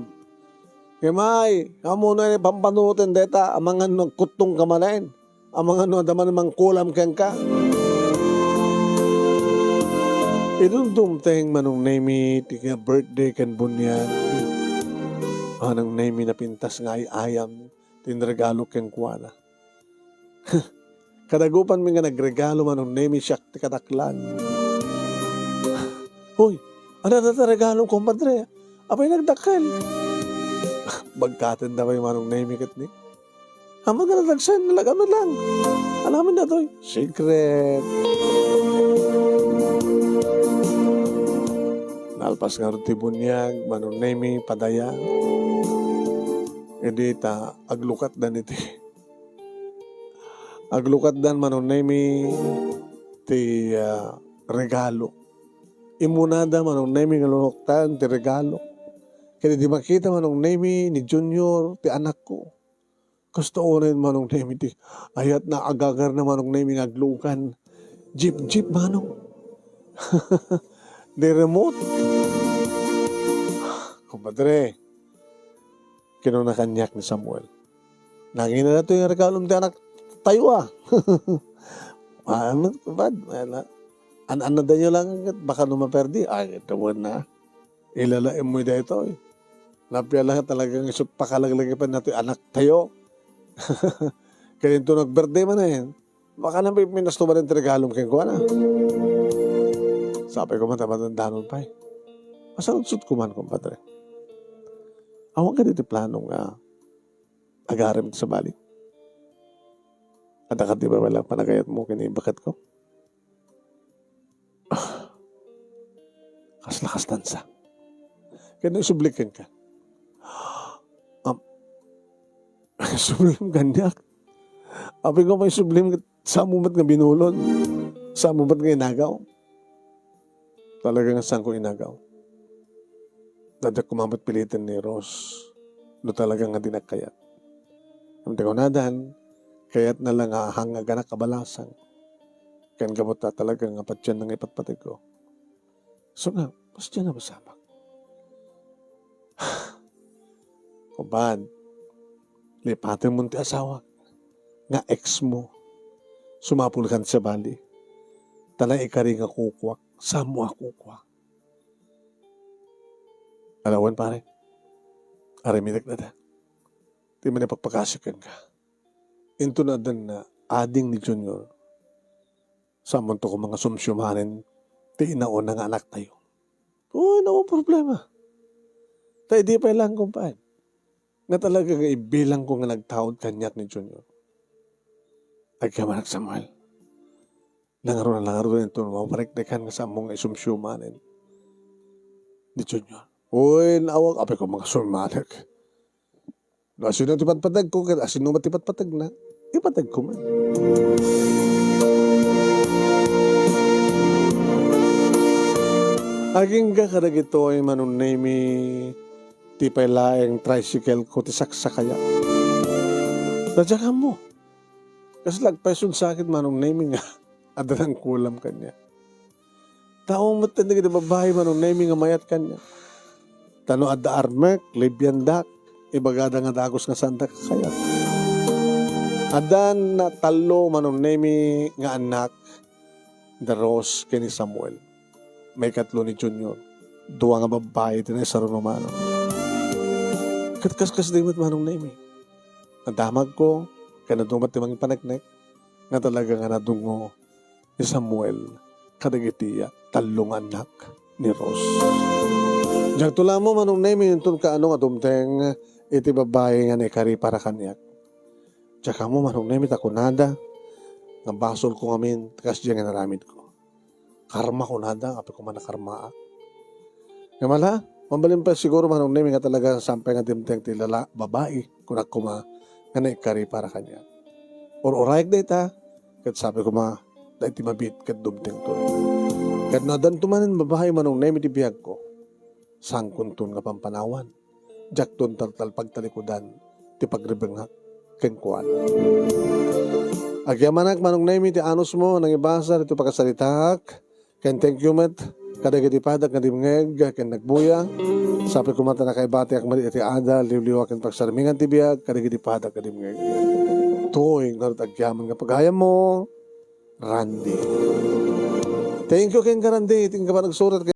Ngem ay, amuno ni pampanunoten deta, amangan no agkuttong ka manen. Amangan no adda man mangkulam kenka. Idumdumteng Manong Nemi ti birthday ken buniag. Manong Nemi napintas nga ay-ayam ti inregalo kenkuana. Kadagupanmi nga nagregalo Manong Nemi, siak ti kadaklan. Hoy, ania dayta regalom, kumpadre? Apay nagdakkel? Bagkaten da pay Manong Nemi ket ni. Ammom nga nagdakkel, nalagam na lang. Alamin datoy. Secret. Nalpas ngarud ti buniag, Manong Nemi, padaya. Idi ta aglukatdan iti Aglukatdan Manong Nemi ti, ah, regalo. Immunada Manong Nemi nga lunoktan ti regalo. Ket idi makita Manong Nemi ni Junior ti anakko, kasto unay Manong Nemi ti ayatna, agagarna Manong Nemi nga aglukan. Jeep, jeep, Manong. Di remote. Kumpadre, kinuna kaniak ni Samuel. Nangina datoy nga regalom ti anak tayo, ah. Ano, bad? Wala. An-, ano dayo lang, baka no maperdi. Ay, ito mo na. Ilalaim mo daytoy. Napia lang talagang isut pakalaglagipan natin anak tayo. Kaya ito nag-birthday man eh. Baka na may minastuban ti regalom kenkuana. Sapay ko man, ta madandanon pay. Masaludsod ko man, kumpadre. Awan ka diti plano nga agarem ti sabali? Adda ka di ba wala panagayat mo kini bakat ko? Ah, kasla kastansa. Kaya isubli kenka. Am, isublim kaniak. Apay ko, maisublim ket saan mo met nga binulon? Saan mo met nga inagaw? Talaga nga saan ko inagaw. Dadiak koma met piliten ni Rose no talaga nga di nagkayat. Ngem ti kunadan, kayatna la nga hangaganak a balasang. Ken gapu ta talaga nga patien nga ipatpateg ko. So nga, patien a masamak. Mapan, lipatenmon ti asawak nga ex mo. Sumapulkan sabali. Ta naikari nga kukuak, saanmo a kukuak. Ala wen, pare. Aramidak dayta. Ti manipagpakasik kenka. Inton addan na ading ni Junior, saanmonto koma nga sumsiumanen ti inauna nga anaktayo. Uy, no problema. Ta idi pay laeng kumpaan nga talaga nga ibilangko nga nagtaud kaniak ni Junior. Agyamanak, Samuel. Nangaron a nangaron inton maparikdekan nga saanmo nga isumsiumanen ni Junior. Uy, naawak, apay ko mga sumanek. No asino ti patpatagko, ket asino met ti patpatagna, ipatagko man. Agingga kadagitoy, Manong Nemy, ti pay laeng tricycle ko ti saksakayak. Diak ammo. Kasla agpayso ti sakit, Manong Nemy, nga adda nangkulam kaniak. Tao met dagiti babbai, Manong Nemy, nga mayat kaniak. Ta no adda armek, libiandak, ibagada nga dagus nga saandak a kayat. Addan tallo, Manong Nemy, nga annak, da Rose ken ni Samuel. Maikatlo ni Junior. Dua nga babbai ti naisarunumano. Ket kaskasdi met, Manong Nemy. Nadamagko, ken adu met ti mangipaneknek, nga talaga nga nadungngo ni Samuel kadagiti tallo nga annak ni Rose. Diakto la ammo, Manong Nemy, inton kaano nga dumteng iti babbai nga naikari para kaniak. Diak ammo, Manong Nemy, ta kunada nga basolko ngamin ti kasdiay nga inaramidko. Karma kunada, apay koma nakarmaak. Ngem ala, mabalin pay siguro, Manong Nemy, nga talaga saan pay nga dimteng ti lala-, babai, kunak koma nga naikari para kaniak. Ur-urayek dayta, ket sabi koma, dayta mabiit ket dumtengto. Ket no addanto manen babai, Manong Nemy, ti biagko, saankonton nga pampanawan. Diakton taltal pagtalikudan ti pagrebengak kenkuana. Agyamanak, Manong Nemy, ti anusmo, nangibasar iti pakasaritaak, ken thank you met kadagiti padak nga dimngeg ken nagbuya. Sapay koma ta nakaibatiak met iti adal, liwliwa ken pagsarmingan ti biag kadagiti padak nga dimngeg. Toy ngarud agyaman nga pagayammo, Randy. Thank you kenka, Randy, iti inka pa nagsurat.